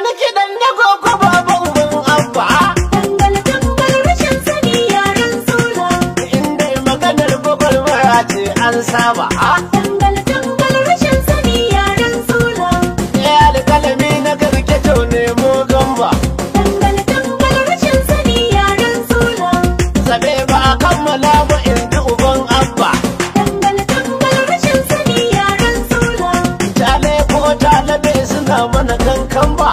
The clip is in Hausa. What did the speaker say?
ni kiɗan na gogo baba uban abba. Tangal tangal rashin sani yaran sola. Inda maganar gwagwarmaya ce an saba. Tangal tangal rashin sani yaran sola. Ya alƙalami na garke to nemo gamba. Tangal tangal rashin sani yaran sola. Zabe ba a kammala ba in ji uban abba. Tangal tangal rashin sani yaran sola. Tale ko talabe suna mana kankan ba.